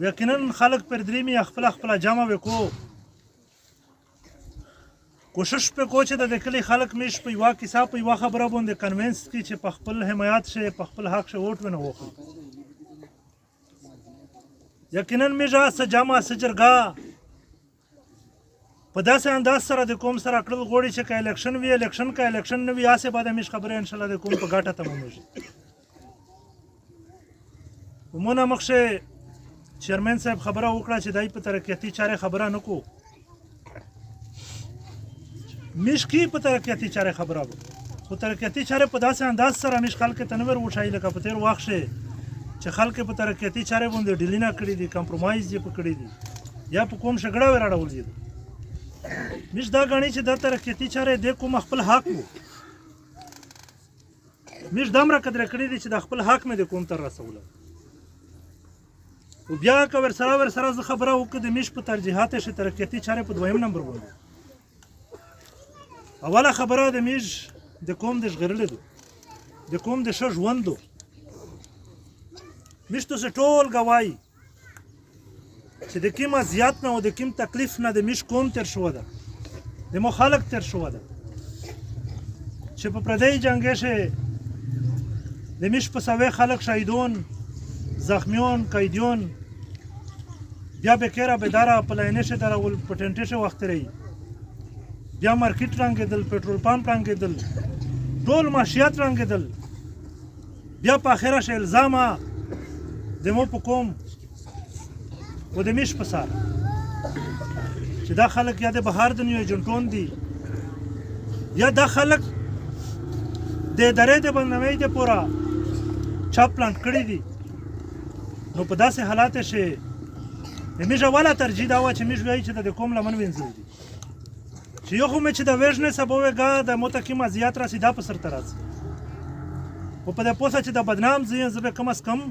یقینا خلک پر درې می خپل خپل جامه وکړو، کوشش په کو چې د کلی خلک میش په یوه کیسه په یوه خبره باندې کنوینس کی چې په خپل حمایت شي، په خپل حق شي ووټ ونه وخوري. یقینا میژه څه جمع څه جرګه په داسې انداز سره د قوم سره کړل غوړي چې که الیکشن وي الیکشن، که الیکشن نه وي هسې به د میش خبرې انشاءالله د قوم په ګټه تمامېږي. مونږ مخکې چیرمن صاحب خبره وکړه چې دای په ترقیاتي چارې خبره نه کو، میش کی په ترقیاتي چارې خبره وو، خو ترقیاتي چارې په داسې انداز سره میش خلک ته نه ور وښایي لکه په تېر وخت کښې چې خلک په ترقیاتي چارې باندې ډیلینه کړي دي، کمپرومایز یې په کړي دي یا په کوم شګړه ور اړول دي. میش دا ګڼي چې دا ترقیاتي چارې د کوم خپل حق وو، میش دمره قدر کړي دي چې د خپل حق مې د کوم تر رسوله. او بیا که ورسره زه خبره وکړم د میش په ترجیحات شي ترقیاتي چارې په دویم نمبر باندې. اوله خبره د میش د قوم د ژغورلو دو، د قوم د ښه ژوند دو. میش تاسې ټول ګواهي چې د کوم اذیت نه او د کوم تکلیف نه د میش قوم تېر شوی ده، د مو خلک تېر شوی ده، چې په پردۍ جنګې شي د میش په سوې خلک شهیدون، زخمیون، قیدیون، بیا بې کېره بېداره په لاینې شي درول، په ټینټې شي وخت تېروي، بیا مارکیټ رنګېدل، پټرول پمپ رنګېدل، ټول معاشیات رنګېدل، بیا په اخره شي الزامه د مو په کوم و د میش په سر چې دا خلک یا د بهر د نیو ایجنټون دي یا دا خلک د ادارې د بدنامۍ د پوره چا پلانټ کړي دي. نو په داسې حالات شي د میش اوله ترجیح دا وه چې میش وایي چې د کوم لمن وینځل دي، چې یو خو مې چې د وژنې سبب وګا د متکیم اذیت راسي دا په سر ته راځي، خو په دې پوسه چې د بدنام ځای زه به کم از کم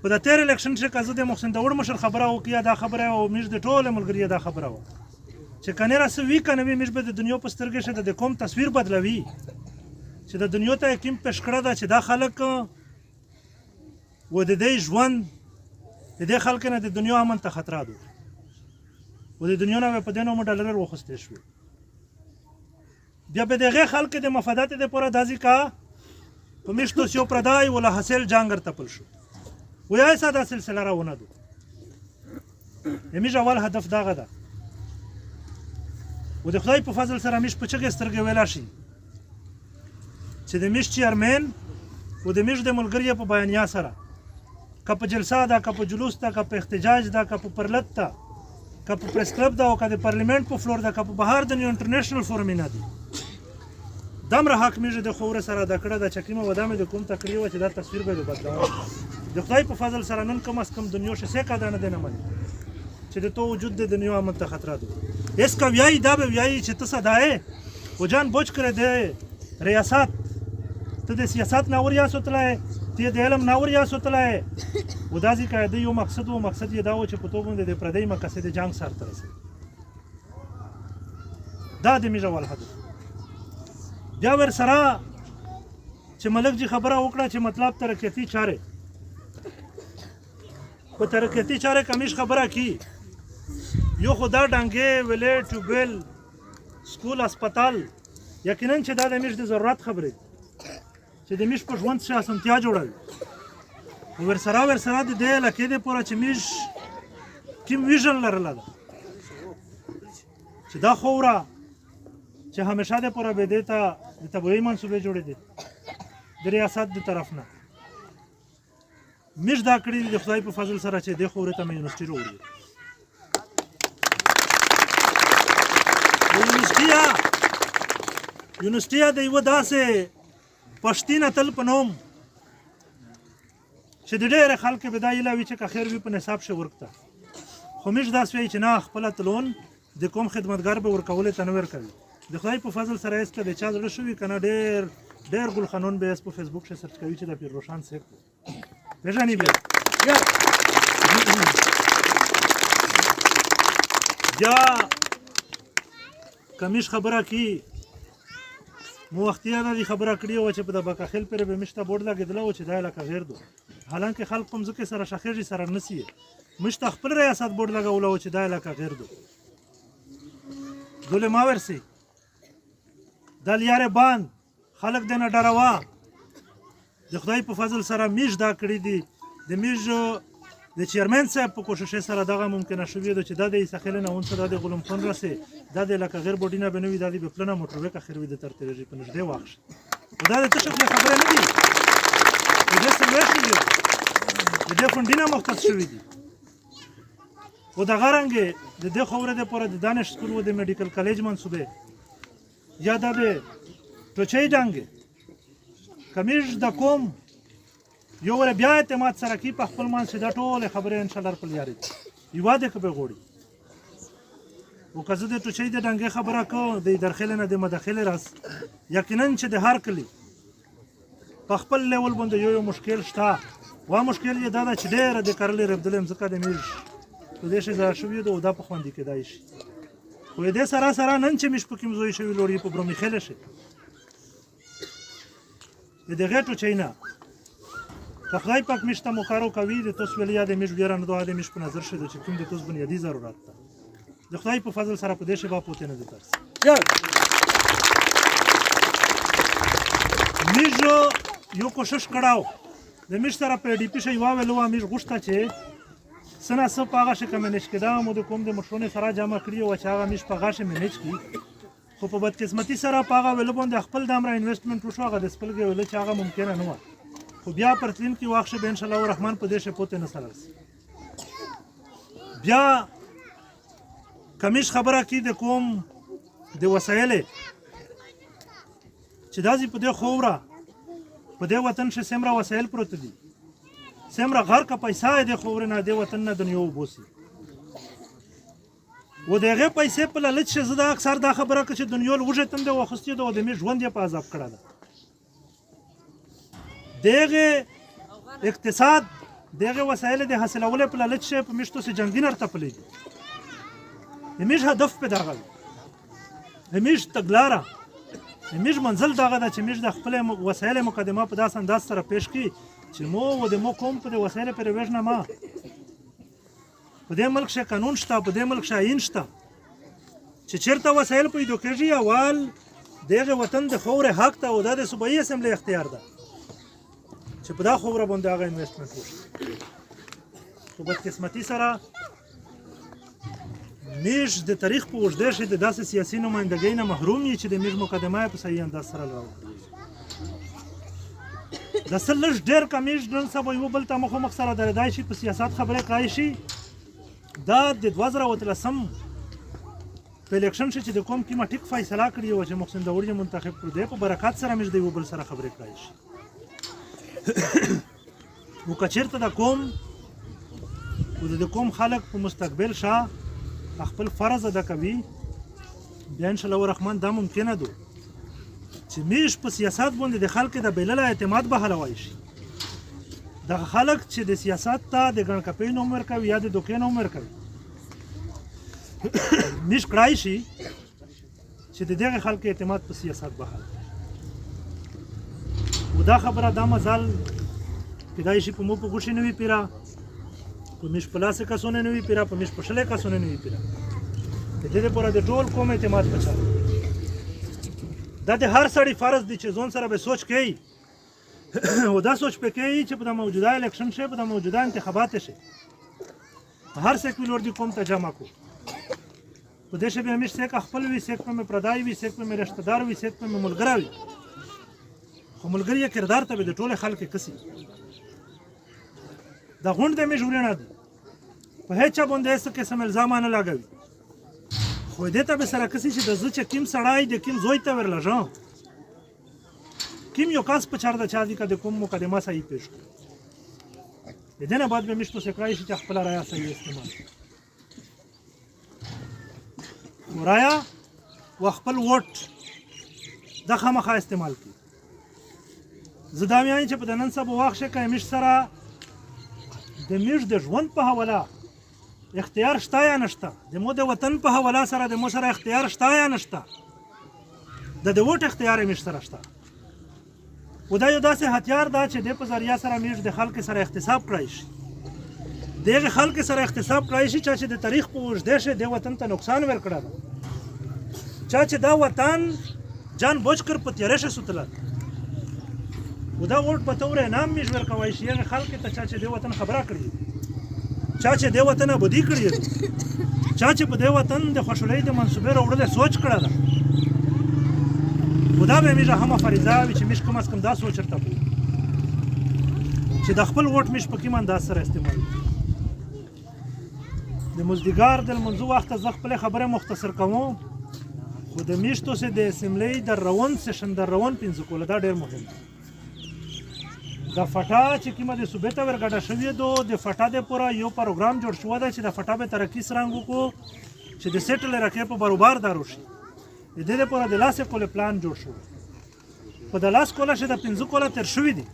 په د تېر الیکشن چې که زه د محسن داوړ مشر خبره وکړم دا خبره او میش د ټولو ملګري دا خبره وه چې که نه راسه وي که نه وي میش به د دنیا په سترګې شي د کوم تصویر بدلوي چې د دنیا ته یې کوم پېښ کړه ده چې دا خلک و د دې ژوند د دې خلک نه د دنیا امن ته خطر ده و د دنیا نه په دې نوم ډالر وخستې شوې. بیا به دغه خلک د مفادات د پوره دازي کا په میشتو سیو پردای ولا حاصل جنګر تپل شو و یا ایسا دا سلسله راونه دو. میش اول هدف دغه ده و د خدای په فضل سره میش په چغې سترګې ویلا شي چې د میش چیرمن و د میش د ملګري په بیانیه سره که په جلسه ده، که په جلوس ده، که په احتجاج ده، که په پرلت ده، که په پریس کلب ده او که د پارلیمنت په فلور ده، که په بهر د نیو انټرنیشنل فورم نه دی، دمره حق میږي د خور سره ادا کړه ده چې کومه ودا مې د کوم تکړې وه چې دا تصویر به بدلوم. د خدای په فضل سره نن کم از کم دنیا شه سه کده نه دی نه مني چې د تو وجود د دنیا امن ته خطر ده. اس کا ویایي دا به ویایي چې ته صدای و جان بوج کړه د ریاست ته د سیاست نه ور یا سوتلای، ته د علم نه ور یا سوتلای. و دا ځکه د یو مقصد و مقصد یې دا و چې په تو باندې د پردۍ مقاصد جنگ سر ته رسي. دا د میژه ول هدف. بیا ور سره چې ملک جی خبره وکړه چې مطلب ترقیاتي چارې په ترقیاتي چارې کمیش خبره کی، یو خو دا ډنګې ویلې ټیوبویل سکول هسپتال یقینا چې دا د میش د ضرورت خبرې دي چې د میش په ژوند څه اسانتیا جوړوي. ورسره د دې علاقې دپاره چې میش کوم ویژن لرله ده چې دا خوره چې همیشه دپاره به دې ته د طبیعي منصوبې جوړې دي د ریاست د طرف نه میش دا کړي دي د خدای په فضل سره چې دې خورې ته مې یونیورسټي راوړي. یونیورسټي د یوه داسې پښتین اتل په نوم چې د ډېر خلک به دا هیله وي چې که خیر وي په نصاب شي ورکته، خو میش داسې وایي چې نه خپل اتلون د کوم خدمتګار به ورکولې ته نه ورکوي. د خدای په فضل سره هېڅ که د چا زړه شوي که نه ډېر ډېر ګلخانون به یې په فیسبوک کښې سرچ کوي چې د پیر روشان صاحب پېژني بیا. بیا کمیش خبره کی مو وختي دا خبره کړې وه چې په د بکاخیل پورې به مشته بورډ لګېدله و چې دا علاقه غیر دو. حالانکه خلک کوم ځکه سره شخېږي سره نسی. موږ ته خپل ریاست بورډ لګولو چې دا علاقه غیر دو دولې ما ورسي دا لیارې باند خلک د نه ډروا. د خدای په فضل سره میږ دا کړي دي، د میږ د چیرمن صاحب په کوشش سره دغه ممکنه شوې ده چې دا د عیسی خیل نه اونسه دا د غلوم خان رسې دا د لکه غیر بوډی نه بنوي دا د بپلنه موټروي که خیر وي د تر تیرېږي په نږدې واخ شي. دا د تشه خپل خبره نه دي، د دې سروې شوي د دې فنډینه مختص شوي دي. او دغه رنګ د دې خورې د پوره د دانش سکول او د میډیکل کالج منصوبې یا دا د ټوچۍ ډنګ کمیژ د کوم یو ور بیا اعتماد سره کی په خپل مان چې دا ټول خبرې ان شاء الله پر لیارې یو د کبه غوړي. او که زه د ټوچۍ د ډنګې خبره کوم د درخل نه د مداخله راس یقینا چې د هر کلی په خپل لیول باندې یو یو مشکل شته. وا مشکل یې دا ده چې ډېره د کرلې ربدلې مځکه د میږ په دې شي ضایع شوې ده او دا په خوندي کېدای شي. خو دې سره سره نن چې میږ په کوم ځای شوي لوړې په برومیخېله شي د دغې ټوچۍ نه که خدای پاک میږ ته مو کار وکوي د توس ویلي یا د میږ ویره نه ده د میږ په نظر شي چې کوم د توس بنیادي ضرورت ده د خدای په فضل سره په دې شی به پوتې نه دي ترس. میږ یو کوشش کړاو د میږ سره په ډي پي شي یوه ویلو میږ غوښته چې څه نا څه په هغه شي که منیج کېده مو د کوم د مشرونې سره جمع کړي وه چې هغه میږ په هغه شي منیج کړي. خو په بدقسمتي سره په هغه ویلو باندې خپل د امره انویسټمنټ وشو، هغه د سپلګې ویلو چې هغه ممکنه نه وه. خو بیا پر تلین کې واخ شي به ان شاء الله الرحمن په دې شي پوتې نه سره رسي. بیا کمیش خبره کی د کوم د وسایلې چې داسې په دې خوره په دې وطن شي څومره وسایل پروت دي، څومره غرقه پیسه د خورې نه د وطن نه دنیا وبوسي. و د هغې پیسې په لالچ شي زه دا اکثر دا خبره که چې دنیا لوږې تندې واخیستې ده او د مې ژوند یې په عذاب کړی ده. دغه اقتصاد دغه وسایل د حاصلولو په لالچ شي په میشتو سي جنګي نر تپلې دي. د میږ هدف په دغه وي، د میږ تګلاره د میږ منزل دغه ده چې میږ د خپل وسایل مقدمه په داسې انداز سره پیش کړي چې مو و د مو قوم په دې وسایل پرې وژنه ما په دې ملک کښې قانون شته، په دې ملک کښې آیین شته چې چېرته وسایل پیدا کېږي اول دغه وطن د خاورې حق ته او دا د صوبایي اسمبلۍ اختیار ده چې په دا خاوره باندې هغه انویسټمنټ وشي. خو بدقسمتي سره میږ د تاریخ په اوږدې کښې د داسې سیاسي نمایندګۍ نه محروم یي چې د میږ مقدمه یې په صحیح انداز سره لغوه کړې. د څه لږ ډېر که میږ نن سبا یو بل ته مخامخ سره درېدای شي په سیاست خبرې کړای شي. دا د 2013 په الیکشن کښې چې د کوم قیمه ټیک فیصله کړې وه چې محسن داوړ یې منتخب کړو، دی په برکت سره میږ د یو بل سره خبرې کړای شي. نو که چېرته د قوم او د قوم خلک په مستقبل شه خپل فرض ادا کوي بیا ان شاء الله الرحمن دا ممکنه ده چې میږ په سیاست باندې د خلک د بلله اعتماد بحالوای شي. دغه خلک چې د سیاست ته د ګڼکپۍ نوم ورکوي یا د دوکې نوم ورکوي میږ کړای شي چې د دغه خلک اعتماد په سیاست بحال. و دا خبره دا مزال کېدای شي په مو په ګوښې نه وي پیره، په میږ په لاسې کسونه نه وي پیره، په میږ په شلې کسونه نه وي پیره. د دې لپاره د ټول قوم اعتماد په چا دا د هر سړي فرض دی چې ځان سره به سوچ کوي او دا سوچ پې کوي چې په دا موجوده الیکشن شي، په دا موجوده انتخابات شي، هر سیکولر دی قوم ته جمع کو. په دې شی به همیش سیک خپل وي، سیک په مې پردای وي، سیک په مې رشتہ دار وي، سیک په مې ملګری وي، خو ملګری یې کردار ته به د ټولې خلک کسي. دا غونډ د مې ژورینه دي په هیڅ چا باندې هېڅ قسم الزام نه لګوي، خو دې ته به سره کسي چې د زه چې کیم سړی د کیم زوی ته ورلږم کیم یو کس په چار د چا دي که د کوم مقدمه صحیح پیش کړو. د دې نه بعد به مشتو سکړای شي چې خپله رایه صحیح استعمال کړي. رایه و خپل ووټ دا خامخا استعمال کړي. زه دا وایم چې په د نن سبا وخت کښې که میږ سره د میږ د ژوند په حواله اختیار شته یا نشته، د مو د وطن په حواله سره د مو سره اختیار شته یا نشته، د د ووټ اختیار یې میږ سره شته. او دا یو داسې هتیار ده چې د په ذریعه سره میږ د خلک سره احتساب کړای شي، دغه خلک سره احتساب کړای شي چې د تاریخ په اوږده شي د وطن ته نقصان ورکړه ده، چا چې دا وطن جان بوج کر په تیاره شي سوتله او دا ووټ په تور انعام میږ ورکوای شي هغه خلک ته چا چې د وطن خبره کړې، چا چې د وطن ابدي کړې، چا چې په دې وطن د خوشحالۍ د منصوبې راوړلې سوچ کړه ده. او دا به میږه هم فریضه وي چې میږ کم از کم دا سوچ ورته کوو چې د خپل ووټ میږ په کوم انداز سره استعمال. د مزدګار د لمونځو وخته زه خپلې خبرې مختصر کوم، خو د میشتو سه د اسمبلۍ د روان سیشن د روان 5 کوله دا ډېر مهم دی. د فټا چې کومه د صوبې ته ورګډه شوې دو د فټا د پوره یو پروګرام جوړ شوی دی چې د فټا به ترقي څرنګ وکړو چې د سیټل علاقې په بروبر دارو شي. د دې لپاره د لاس کولې پلان جوړ شو. په د لاس کوله شي د 5 کوله تر شوې دي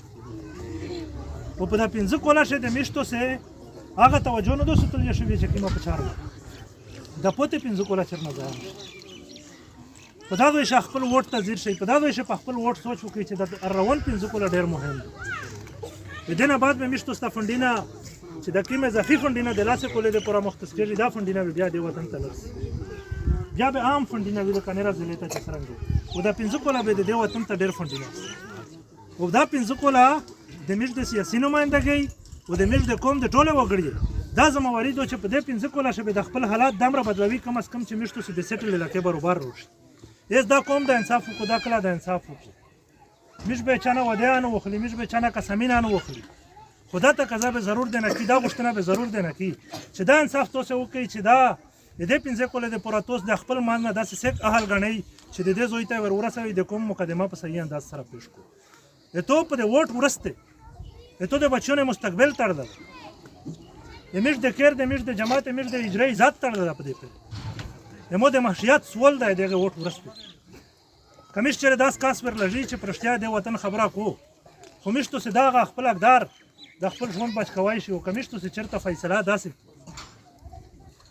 او په د 5 کوله شي د میشتو سه هغه توجه نه دوسه تل شوې چې کومه په چار د پوتې 5 کوله چر نه ځای په دا دوی خپل ووټ ته ځیر شي، په دا دوی په خپل ووټ سوچ وکړي چې د روان 5 کوله ډېر مهم دی. د دې نه بعد به میشتو ستا فنډینه چې د کوم اضافي فنډینه د لاسه کولې د پوره مختص کېږي دا فنډینه به بیا دې وطن ته لرسي، بیا به عام فنډینه وي لکه نه ضلع ته چې څرنګه او دا 5 کوله به د دې وطن ته ډېر فنډینه او دا 5 کوله د میش د سیاسي نمایندګۍ او د میش د قوم د ټولو وګړي دا ذمه واري ده چې په دې 5 کوله شی به د خپل حالات دمره بدلوي کم از کم چې میشتو سي د سیټل علاقې بروبر روشي. هیڅ دا قوم د انصاف وکړو، دا کله د انصاف وکړو. میش به چانه ودیانه نه وخلي، میش به چانه قسمینه نه وخلي، خو دا تقاضا به ضرور دی نه کی، دا غوښتنه به ضرور دی نه کی چې دا انصاف توسه وکړي چې دا د دې 5 کوله د پوره توس د خپل مان نه داسې سیک اهل ګڼي چې د دې زوی ته ور ورسوي د کوم مقدمه په صحیح انداز سره پیش کړو. د تو په د ووټ ورسته د تو د بچیانو مستقبل تړل ده، د میش د کیر، د میش د جماعت، د میش د اجرای ذات تړل ده. په دې پورې د مو د محشیات سوال دی دغه ووټ ورسته. که میش چېرې داس کاس ور لږي چې په رښتیا د وطن خبره کو، خو میشتو سي دغه خپل اقدار د خپل ژوند بچ کوای شي. او که میشتو سي چېرته فیصله داسې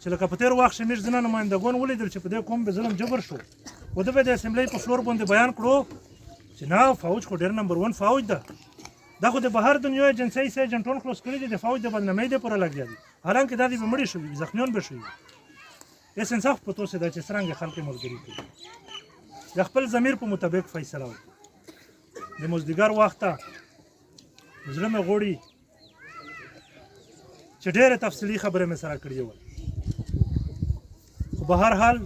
چې لکه په تېر وخت کښې میش ځینې نمایندګان ولیدل چې په دې قوم به ظلم جبر شو او ده به د اسمبلۍ په فلور باندې بیان کړو چې نه فوج خو ډېر نمبر 1 فوج ده، دا خو د بهر دنیا ایجنسۍ سه ایجنټون خلاص کړي دي، د فوج د بدنامۍ دپاره لګیا دي، حالانکه دا دې به مړي شوي، زخمیان به شوي. هېڅ انصاف په توسې ده چې څرنګه خلک یې ملګري کړي، د خپل ضمیر په مطابق فیصله وکړي. د مزدګر وخته زړه مې غوړي چې ډېرې تفصیلي خبرې مې سره کړې وای، خو به هر حال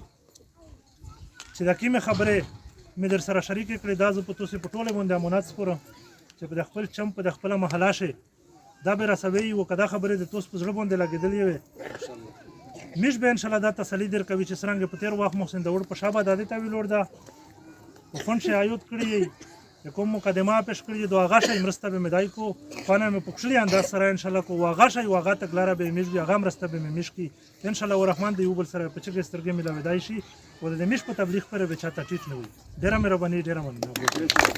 چې د کومې خبرې مې در سره شریکې کړې دا زه په توسې په ټولې باندې امانت سپورم چې په د خپل چم په د خپله محله شي دا به رسوي. او که دا خبرې د توس په زړه باندې لګېدلې وي میش به انشاءالله دا تسلي در کوي چې څرنګه په تېر وخت محسن داوړ په شابه دادې ته ویلوړ ده په فنډ شي عیود کړي د کوم مقدمه پیش کړي دو هغه شی مرسته به مې دای کو خونه مې په کښلي انداز سره انشاءالله کو هغه شی هغه تګلاره به میش وي هغه مرسته به مې میش کړي انشاءالله ورحمان د یو بل سره په چغې سترګې ملاوېدای شي او د میش په تبلیغ پورې به چاته ټیټ نه وي. ډېره مهرباني، ډېره مننه.